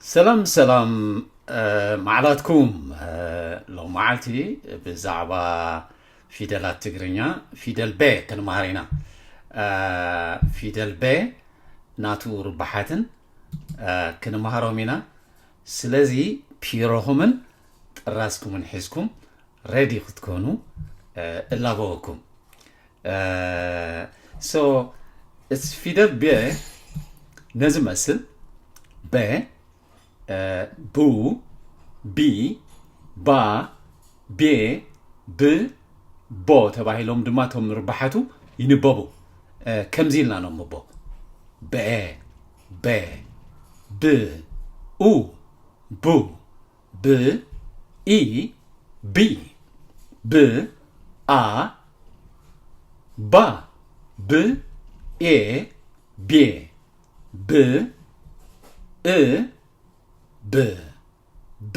ሰላም ሰላም፣ እ፣ ማዕላትኩም። እ፣ ሎም መዓልቲ ብዛዕባ ፊደላት ትግርኛ ፊደል በ ክንመሃር ኢና። እ፣ ፊደል በ ናቱ ርባሓትን፣ እ፣ ክንመሃሮም ኢና። ስለዚ ፒሮኹምን ጥራስኩምን ሒዝኩም ሬዲ ክትኮኑ፣ እ፣ እላበወኩም። እ፣ so፣ እቲ ፊደል በ ነዚ መስል በ ቡ፣ ቢ፣ ባ፣ ቤ፣ ብ፣ ቦ ተባሂሎም ድማ እቶም ርባሓቱ ይንበቡ። ከምዚ ኢልና ነንብቦ። በ፣ በ፣ ብ፣ ኡ፣ ቡ፣ ብ፣ ኢ፣ ቢ፣ ብ፣ ኣ፣ ባ፣ ብ፣ ኤ፣ ቤ፣ ብ፣ እ፣ ብ፣ ብ፣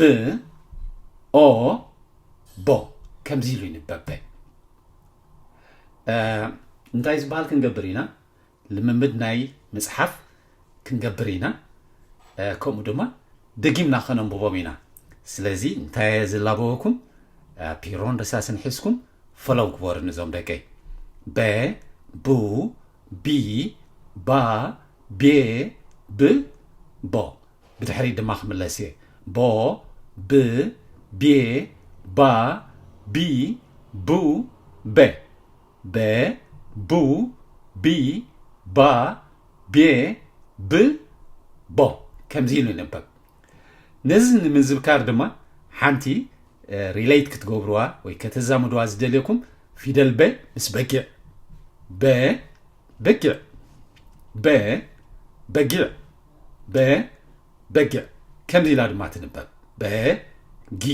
ኦ፣ ቦ። ከምዚ ኢሉ ይንበብ። እ፣ እንታይ ዝበሃል ክንገብር ኢና? ልምምድ ናይ ምጽሓፍ ክንገብር ኢና። እ፣ ከምኡ ድማ ደጊምና ከነንብቦም ኢና። ስለዚ እንታይ እየ ዝላበወኩም? እ፣ ፒሮን ርሳስን ሒዝኩም ፈለው ግበሩ ንዞም ደቀይ። በ፣ ቡ፣ ቢ፣ ባ፣ ቤ፣ ብ፣ ቦ። ብድሕሪት ድማ ክምለስ እየ። ቦ፣ ብ፣ ቤ፣ ባ፣ ቢ፣ ቡ፣ በ። በ፣ ቡ፣ ቢ፣ ባ፣ ቤ፣ ብ፣ ቦ። ከምዚ ኢሉ ይንበብ። ነዚ ንምዝብካር ድማ ሓንቲ፣ እ፣ ሪሌት ክትገብርዋ ወይ ከተዛምድዋ ዝደልየኩም ፊደል በ ምስ በጊዕ። በ፣ በጊዕ። በ፣ በጊዕ። በ፣ በጊዕ። ከምዚ ኢላ ድማ ትንበብ። በ፣ ጊ፣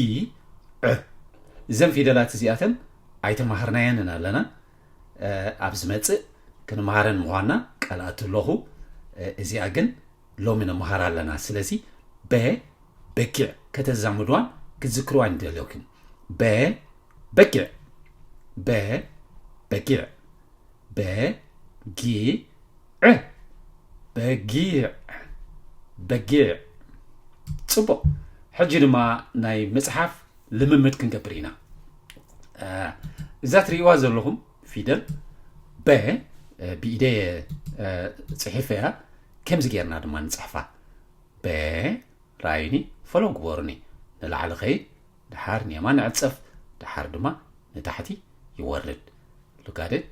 ዕ። እዘን ፊደላት እዚኣተን ኣይተማሃርናየንን ኣለና። እ፣ ኣብ ዝመጽእ ክንመሃረን ምዃንና ቃል ኣትለኹ። እ፣ እዚኣ ግን ሎሚ ንመሃር ኣለና። ስለዚ በ፣ በጊዕ ከተዛምድዋን ክትዝክርዋን ይደልየኩም። በ፣ በጊዕ። በ፣ በጊዕ። በ፣ ጊ፣ ዕ። በጊዕ። በጊዕ። ጽቡቕ። ሕጂ ድማ ናይ ምጽሓፍ ልምምድ ክንገብር ኢና። እ፣ እዛ ትርእይዋ ዘለኹም ፊደል በ፣ እ፣ ብኢደየ፣ እ፣ ጽሒፈያ። ከምዚ ጌርና ድማ ንጽሕፋ። በ፣ ራእዩኒ፣ ፈለው ግበሩኒ። ንላዕሊ ኸይድ፣ ደሓር ንየማን ዕጸፍ፣ ደሓር ድማ ንታሕቲ ይወርድ። ሉጋደድ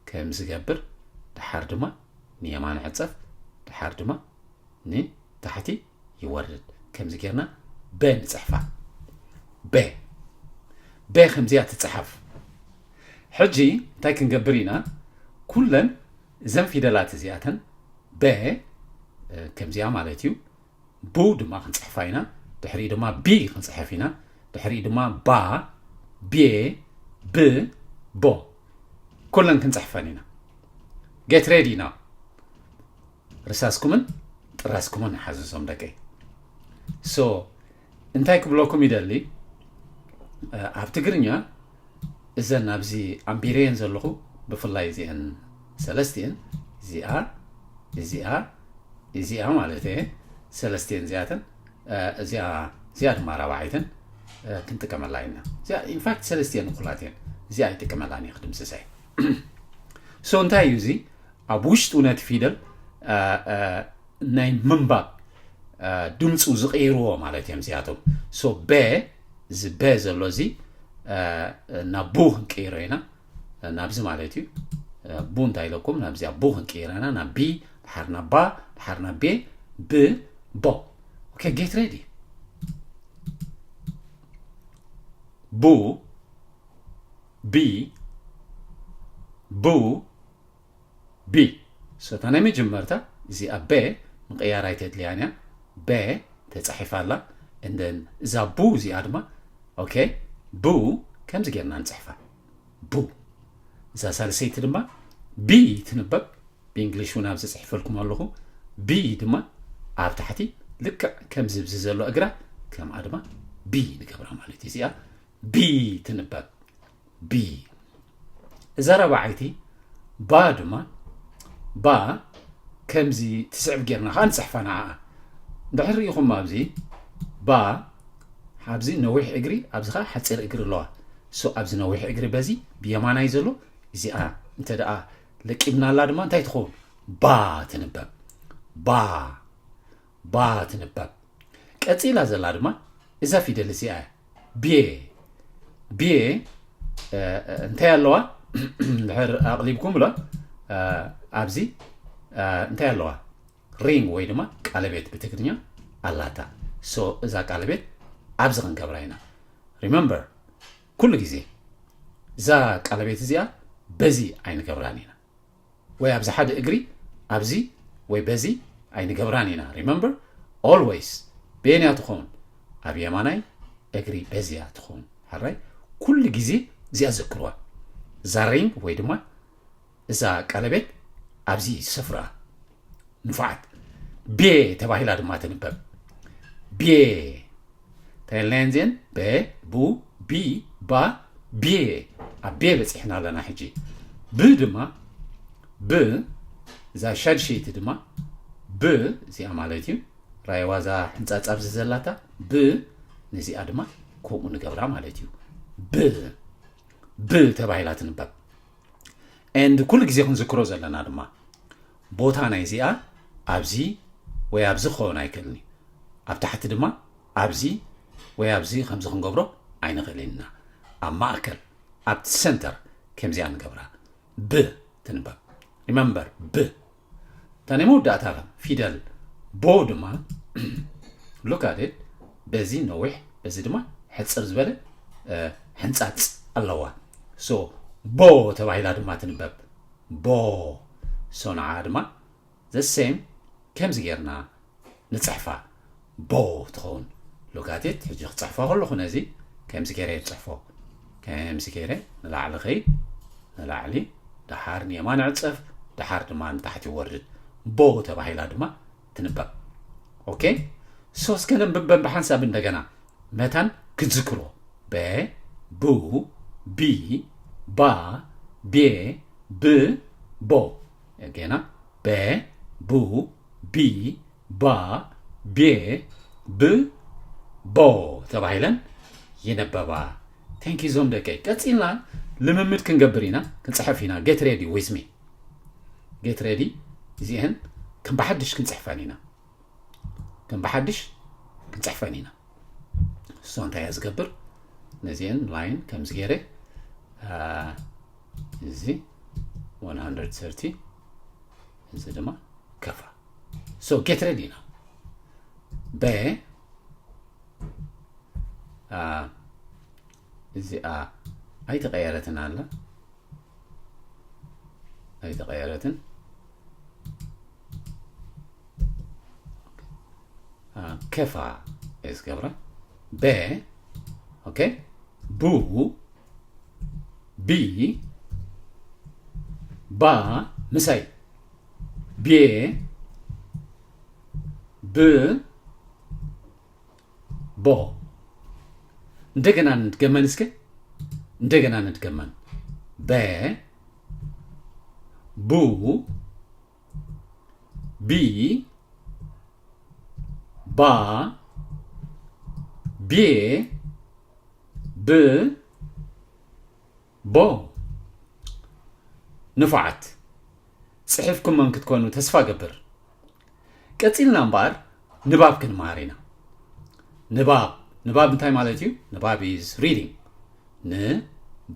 ከም ዝገብር፣ ደሓር ድማ ንየማን ዕጸፍ፣ ደሓር ድማ ንታሕቲ ይወርድ። ከምዚ ጌርና በ ንጽሕፋ። በ። በ ከምዚኣ ትጽሓፍ። ሕጂ እንታይ ክንገብር ኢና? ኩለን እዘን ፊደላት እዚኣተን በ፣ እ፣ ከምዚኣ ማለት እዩ። ቡ ድማ ክንጽሕፋ ኢና። ድሕሪኡ ድማ ቢ ክንጽሕፍ ኢና። ድሕሪኡ ድማ ባ፣ ቤ፣ ብ፣ ቦ። ኩለን ክንጽሕፈን ኢና። Get ready now። ርሳስኩምን ጥራስኩምን ሓዙዞም ደቀይ። So፣ እንታይ ክብለኩም ይደሊ? እ፣ ኣብ ትግርኛ እዘን ኣብዚ ኣንቢረየን ዘለኹ፣ ብፍላይ እዚአን ሰለስቲአን፣ እዚኣ፣ እዚኣ፣ እዚኣ ማለት እየ፣ ሰለስቲአን እዚኣተን፣ እ፣ እዚኣ፣ እዚኣ ድማ ራብዓይተን፣ እ፣ ክንጥቀመላ ኢና። እዚኣ፣ ኢንፋክት ሰለስቲአን እኩላት እየን። እዚኣ ኣይጥቀመላን እየ፣ ክድምስሰ እየ። So፣ እንታይ እዩ እዚ? ኣብ ውሽጡ ነቲ ፊደል፣ እ፣ እ፣ ናይ ምንባብ፣ እ፣ ድምፁ ዝቕይርዎ ማለት እዮም እዚኣቶም። So፣ በ፣ እዚ በ ዘሎ እዚ፣ እ፣ ናብ ቡ ክንቅይሮ ኢና። ናብዚ ማለት እዩ። እ፣ ቡ እንታይ ኢለኩም? ናብዚኣ ቡ ክንቅይራ ኢና። ናብ ቢ፣ ድሓር ናብ ባ፣ ድሓር ናብ ቤ፣ ብ፣ ቦ። ኦኬ፣ get ready። ቡ፣ ቢ፣ ቡ፣ ቢ። So፣ እታ ናይ መጀመርታ እዚኣ በ ምቕያር ኣይተድልያን እያ። በ ተጻሒፋ ኣላ። And then እዛ ቡ እዚኣ ድማ፣ ኦኬ፣ ቡ ከምዚ ጌርና ንጽሕፋ። ቡ። እዛ ሳልሰይቲ ድማ ቢ ትንበብ። ብእንግሊሽ እውን ኣብዚ ጽሒፈልኩም ኣለኹ። ቢ ድማ ኣብ ታሕቲ ልክዕ ከምዚ ኣብዚ ዘሎ እግራ ከምኣ ድማ ቢ ንገብራ ማለት እዩ። እዚኣ ቢ ትንበብ። ቢ። እዛ ራብዓይቲ ባ ድማ፣ ባ ከምዚ ትስዕብ ጌርና ኸዓ ንጽሕፋ ንዓኣ። እንድሕር ርኢኹም ኣብዚ ባ ኣብዚ ነዊሕ እግሪ ኣብዚ ከዓ ሓፂር እግሪ ኣለዋ። ሶ ኣብዚ ነዊሕ እግሪ በዚ ብየማናይ ዘሎ እዚኣ እንተ ደኣ ለቂብናላ ድማ እንታይ ትኸውን? ባ ትንበብ። ባ ባ ትንበብ። ቀፂላ ዘላ ድማ እዛ ፊደል እዚኣ እያ። ቤ ቤ እንታይ ኣለዋ? ድሕር ኣቕሊብኩም ብሎ ኣብዚ እንታይ ኣለዋ? ሪንግ ወይ ድማ ቀለቤት ብትግርኛ ኣላታ። ሶ እዛ ቀለቤት ኣብዚ ክንገብራ ኢና። ሪመምበር ኩሉ ግዜ እዛ ቀለቤት እዚኣ በዚ ኣይንገብራን ኢና። ወይ ኣብዚ ሓደ እግሪ ኣብዚ ወይ በዚ ኣይንገብራን ኢና። ሪመምበር ኦልዌይስ በየንያ ትኸውን? ኣብ የማናይ እግሪ በዚያ ትኸውን። ሓራይ ኩሉ ግዜ እዚኣ ዘክርዋ። እዛ ሪንግ ወይ ድማ እዛ ቀለቤት ኣብዚ ስፍራ ንፉዓት። ቤ ተባሂላ ድማ ትንበብ። ቤ ተለንዜን በ ቡ ቢ ባ ቤ ኣብ ቤ በፂሕና ኣለና። ሕጂ ብ ድማ ብ እዛ ሻድሸይቲ ድማ ብ እዚኣ ማለት እዩ። ራይዋ እዛ ሕንፃፅ ኣብዚ ዘላታ ብ ነዚኣ ድማ ከምኡ ንገብራ ማለት እዩ። ብ ብ ተባሂላ ትንበብ። And ኩሉ ግዜ ክንዝክሮ ዘለና ድማ ቦታ ናይ እዚኣ ኣብዚ ወይ ኣብዚ ክኸውን ኣይክእልን እዩ። ኣብ ታሕቲ ድማ ኣብዚ ወይ ኣብዚ ከምዚ ክንገብሮ ኣይንኽእልን ኢና። ኣብ ማእከል ኣብቲ ሰንተር ከምዚኣ ንገብራ። ብ ትንበብ። ሪመምበር ብ እታ ናይ መወዳእታ ፊደል ቦ ድማ ሉክ ኣት ኢት በዚ ነዊሕ በዚ ድማ ሕፅር ዝበለ ሕንፃፅ ኣለዋ። ሶ ቦ ተባሂላ ድማ ትንበብ። ቦ ሶ ንዓ ድማ ዘ ሴም ከምዚ ጌርና ንፅሕፋ። ቦ ትኸውን። ሉክ ኣት ኢት ሕጂ ክፅሕፎ ከለኹ ነዚ ከምዚ ገይረ እየ ዝፅሕፎ። ከምዚ ገይረ ንላዕሊ ኸይድ ንላዕሊ ደሓር ንየማን ዕፀፍ ደሓር ድማ ንታሕቲ ይወርድ። ቦ ተባሂላ ድማ ትንበብ። ኦኬ ሶ እስከ ነንብበን ብሓንሳብ እንደገና መታን ክትዝክሮ። በ ቡ ቢ ባ ቤ ብ ቦ። ገና በ ቡ ቢ ባ ቤ ብ ቦ ተባሂለን ይነበባ። Thank you ዞም ደቀይ። ቀፂልና ልምምድ ክንገብር ኢና፣ ክንፅሕፍ ኢና። Get ready with me። Get ready። እዚአን ከም ብሓድሽ ክንፅሕፈን ኢና። ከም ብሓድሽ ክንፅሕፈን ኢና። እሶ እንታይ እያ ዝገብር? ነዚአን ላይን ከምዚ ገይረ እዚ one hundred thirty እዚ ድማ ከፋ። So get ready now። በ እዚኣ ኣይተቐየረትን ኣላ፣ ኣይተቐየረትን። ከፋ እየ ዝገብራ። በ ኦኬ። ቡ ቢ ባ ምሳይ ቤ ብ ቦ። እንደገና ንድገመን እስከ፣ እንደገና ንድገመን። በ ቡ ቢ ባ ቤ ብ ቦ። ንፉዓት ጽሒፍኩሞን ክትኮኑ ተስፋ ገብር። ቀጺልና እምበኣር ንባብ ክንመሃር ኢና። ንባብ፣ ንባብ እንታይ ማለት እዩ? ንባብ is reading። ን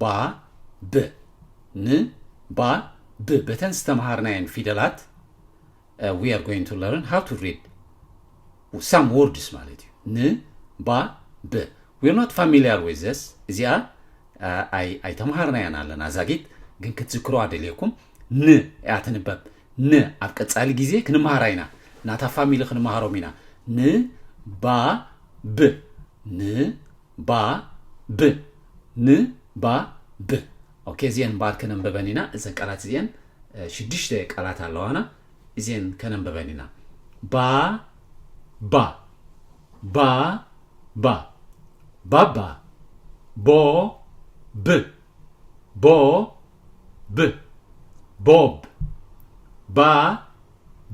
ባ ብ፣ ን ባ ብ። በተን ዝተምሃርናየን ፊደላት we are going to learn how to read some words ማለት እዩ። ን ባ ብ። We are not familiar with this። እዚኣ ኣይተምሃርናያን ኣለና ዛጊት፣ ግን ክትዝክሮ ኣደልየኩም። ን እያ ትንበብ። ን ኣብ ቀጻሊ ግዜ ክንምሃራ ኢና። ናታ ፋሚሊ ክንምሃሮም ኢና። ን ባ ብ። ን ባ ብ። ን ባ ብ። ኦኬ፣ እዚአን እምበኣር ከነንበበን ኢና። እዘን ቃላት እዚአን ሽዱሽተ ቃላት ኣለዋና። እዚአን ከነንበበን ኢና። ባ ባ ባ ባ ባባ ቦ ብ ቦ ብ ቦብ ባ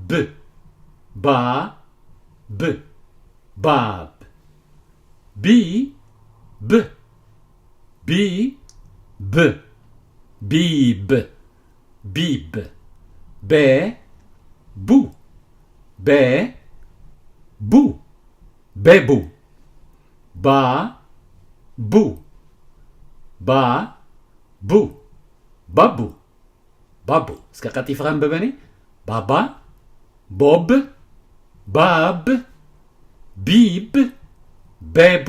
ብ ባ ብ ባብ ቢ ብ ቢ ብ ቢብ ቢብ በ ቡ በ ቡ በቡ ባ ቡ ባ ቡ ባቡ ባቡ እስከ ቀልጢፍኻ ኣንብበኒ። ባባ ቦብ ባብ ቢብ በቡ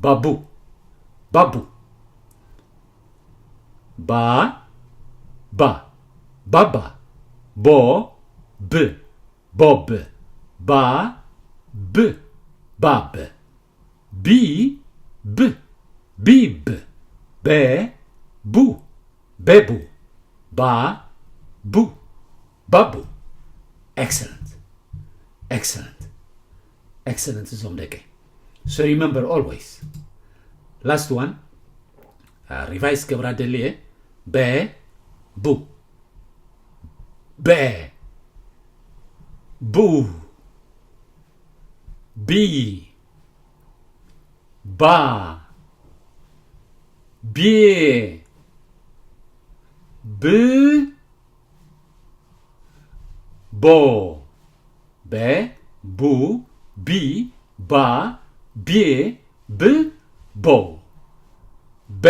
ባቡ ባቡ ባ ባ ባባ ቦ ብ ቦብ ባ ብ ባብ ቢ ብ ቢብ በ ቡ በቡ ባ ቡ ባቡ excellent excellent excellent እዞም ደቀይ so remember always last one revise ክገብራ ደልየ በ ቡ በ ቡ ቢ ባ ቤ ብ ቦ በ ቡ ቢ ባ ቤ ብ ቦ በ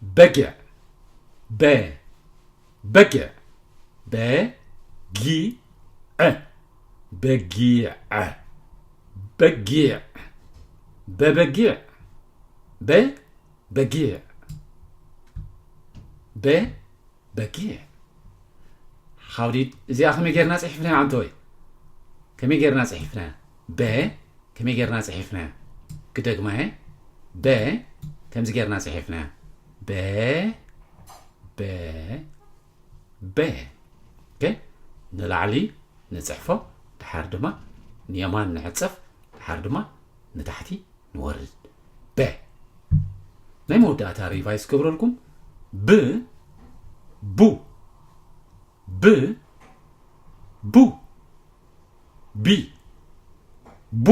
በጊዕ በ በጊዕ በ ጊ ዐ በጊዕ በጊዕ በበጊዕ በ በጊዕ በ በጊዕ how did እዚኣ ከመይ ጌርና ጽሒፍናያ ኣንቶይ ከመይ ጌርና ጽሒፍናያ በ ከመይ ጌርና ጽሒፍናያ ክደግማ እየ በ ከምዚ ጌርና ጽሒፍናያ በ በ በ okay ንላዕሊ ንጽሕፎ ድሓር ድማ ንየማን ንዕጽፍ ድሓር ድማ ንታሕቲ ንወርድ በ ናይ መወዳእታ revise ክገብረልኩም ብ ቡ ብ ቡ ቢ ቡ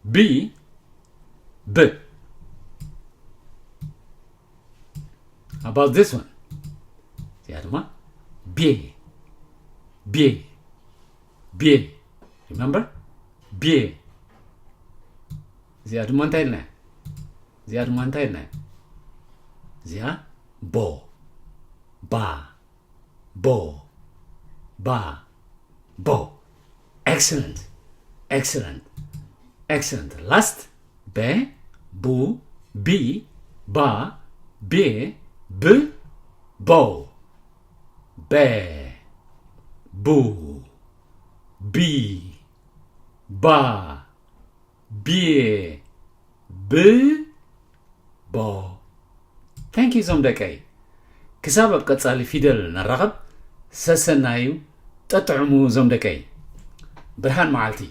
ቢ ብ about this one እዚኣ ድማ ቤ ቤ ቤ remember ቤ እዚኣ ድማ እንታይ ኢልና እዚኣ ድማ እንታይ ኢልና እዚኣ ቦ ባ ቦ ባ ቦ excellent excellent excellent last በ ቡ ቢ ባ ቤ ብ ቦ በ ቡ ቢ ባ ቤ ብ ቦ thank you ዞም ደቀይ ክሳብ ኣብ ቀጻሊ ፊደል ነራኸብ ሰሰናዩ ጠጥዕሙ ዞም ደቀይ ብርሃን መዓልቲ